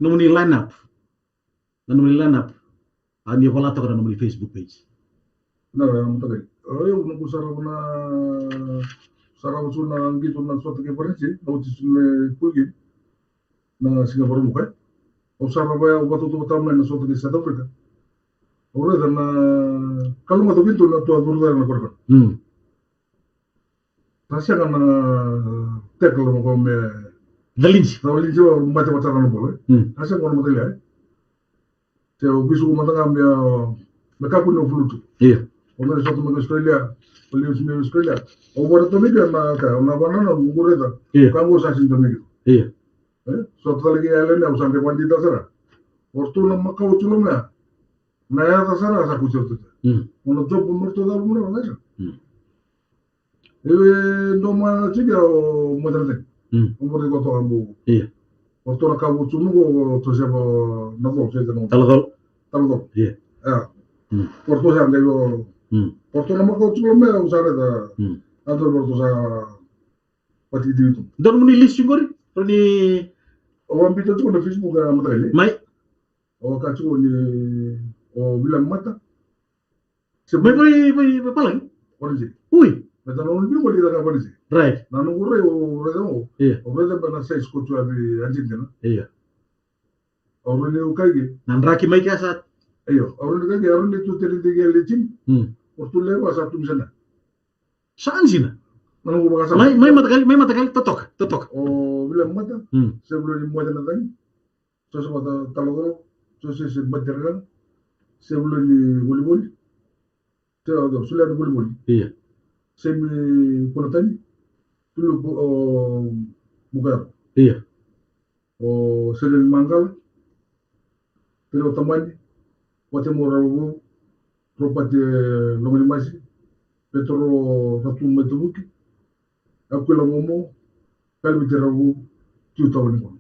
Nomuni line up. Na nomuni line up. A ni vola toka na nomuni Facebook page. Na, na mataqali. O yau noqu sarava na, sarava tu na qito na sota kei Varanise, na oti tu na pool game. Na siga Vakaraubuka. Au sarava ya, au vakatautauvata mai na sota kei South Africa. Au raica na kalougata vintu na tua curu cake na korekore. Sa sega na tackle na ko me. Calinji. Calinji o mate vata na bola. Sa sega na mate le. Se o visu ko mata ga me, me kaku ni o fulutu. Ia. O me sota me Australia. O liu me Australia. O vara to me na ka na vana na gureta. Ia. Ka go sa sin to me. Ia. E so tale ke ya le na o sa de vandi da sara. O tu na makau tu na me. Na yaca sara sa kusi o tu. O na job o morto da mo na sa. E doma tiko o motanatani. O mori ko toka bu. Ia. O toka ka vutu nuko o to se va na ko se no. Talacolo. Talacolo. Ia. Ia. O to se anga yo. O to na mako tiko me o sa reta. A to o to sa. Pati di tu. Dona muni lisi qori. Roni. O ambita tiko na Facebook a mataqali. Mai. O ka tiko ni o William Mata. Se mai mai mai mai palagi. Vanisi. Ui. Mata na ulu bimoli ka vanisi. Right. Na no gure o rega o. Ia. O rega ba na size ko tu abi Argentina. Ia. O rega o kaigi. Na draki mai ka sa. Io, o rega kaigi, o rega tu tere de gele tin. Hmm. O tu lewa sa tu misana. Sa anjina. Na no gure ka sa. Mai mai mataqali, mai mataqali totoka, totoka. O William Mata. Hmm. Se bro ni mo na tani. Joseph Talacolo, Joseph Baterela, Sevuloni Volivoli, Suleani Volivoli. Ia. Semi Kunatani, Tulu Bukaro. Ia. O Seleni Mangala, Telo Tamani, Watemo Rauvu, Robert Logonimasi, Petro Ratu Maitavuki, Akuila Momo, Kalviti Rauvu, Tiu Tawanikona.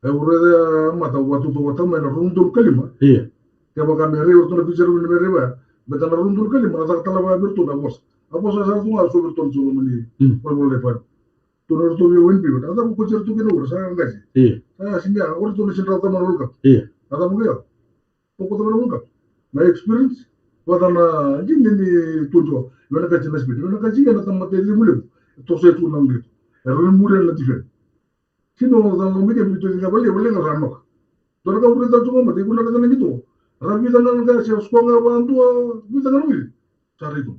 E ure mata ua tutu ua tama ena rua na udolu ka lima. Ia. Kevaka me rei o ratou na picture ni me rei vaya. Beta na rua na udolu ka lima na caka tale vaya vei ratou na vosa. A vosa sa tu ga so vei ratou na tu mani. Volivoli lai fare. Tu na ratou vei win biu. Na caka ko tira tu kina ura sa qasi. Ia. Sa singa o ratou na sinra tama na World Cup. Ia. Na caka mo kea. Poko tama na World Cup. Na experience. Vata na jini ni tutu. Vena kaji na speed. Vena kaji na tamata e levu levu. Toso e tu na ngritu. E rui muri na defend. Sino na cala mai ke vitu ni ka vale vale ga sa noka. Dua na ka uri tau tuka mata iko na ka tana kito. Ra vica na ka se skoa ga va dua vica na wili. Sa rai tu.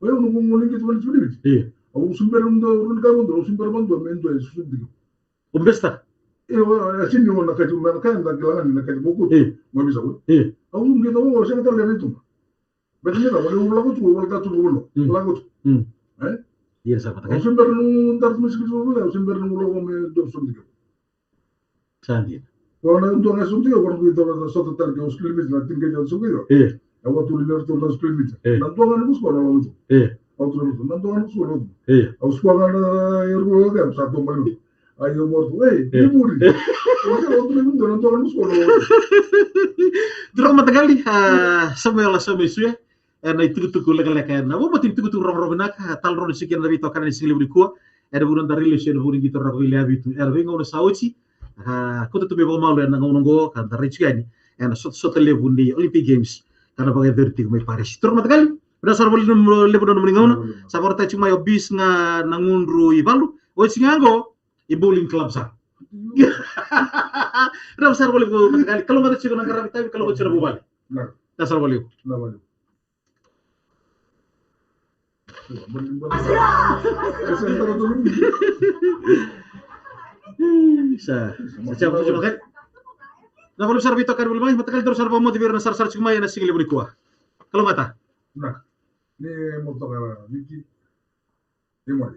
Oya unu kumu ni kito vale tuli viti. Au sumbere unu dua uru ni ka va dua au sumbere va dua me dua e susu diko. Umbesta. E o a sini o na kati me na ka enda kila ngani na kati moku. Ma visa ko. Au unu kito o se ka tale rai tu. Beta ni ka wale ula ko tu wale tatu ko no. Ula ko tu. E? Ia sa pataka. Au sumbere nu dar tu me sikito wale au sumbere nu ula ko me dua sumbere. Sa dina. Ko na dua ga sumti ko ko na sota tale ke o scrimmage na tin ke o sumti ko. E. Au a tuli na ratou na scrimmage. Na dua ga na musu ko na lotu. E. Au tuli na dua ga na musu ko na lotu. E. Au sua ga na e rua ga sa to mai lotu. Ai o mortu. E. E muri. Au tuli na dua ga na musu ko na lotu. Dua ga mataqali. Samuela Samuel Sue. Ena itukutuku lekaleka ena vou mati ni tukutuku rogorogo vinaka, tala rogorogo ni siki ena veitokani ni siga levu nikua. Ena vou na dari lesu ena vou ni qito rako vei Leavitu ena veigauna sa oti. Ka kauta tu mai vakamalu ena gauna oqo ka da rai tiko yani ena sotasota levu ni Olympic Games ka na vakayacori tiko mai Parisi. Toro matakali. Vinaka sara vakalevu na nomuni gauna. Sa vakaraitaka tiko mai o Bis ga na gudru i valu. Oti ga qo i bowling club sara. Vinaka sara vakalevu mataqali. Kalougata tiko na qaravi tavi, kalougata tiko na vuvale. Vinaka sara vakalevu. Sa, sa tiko mataqali. Vinaka vakalevu sara veitokani voli mai, mataqali daru sara vakamoce vei ira na sarasara tiko mai ena siga levu nikua. Kalougata. Vinaka. Ni mo toka Viki. Ni mo.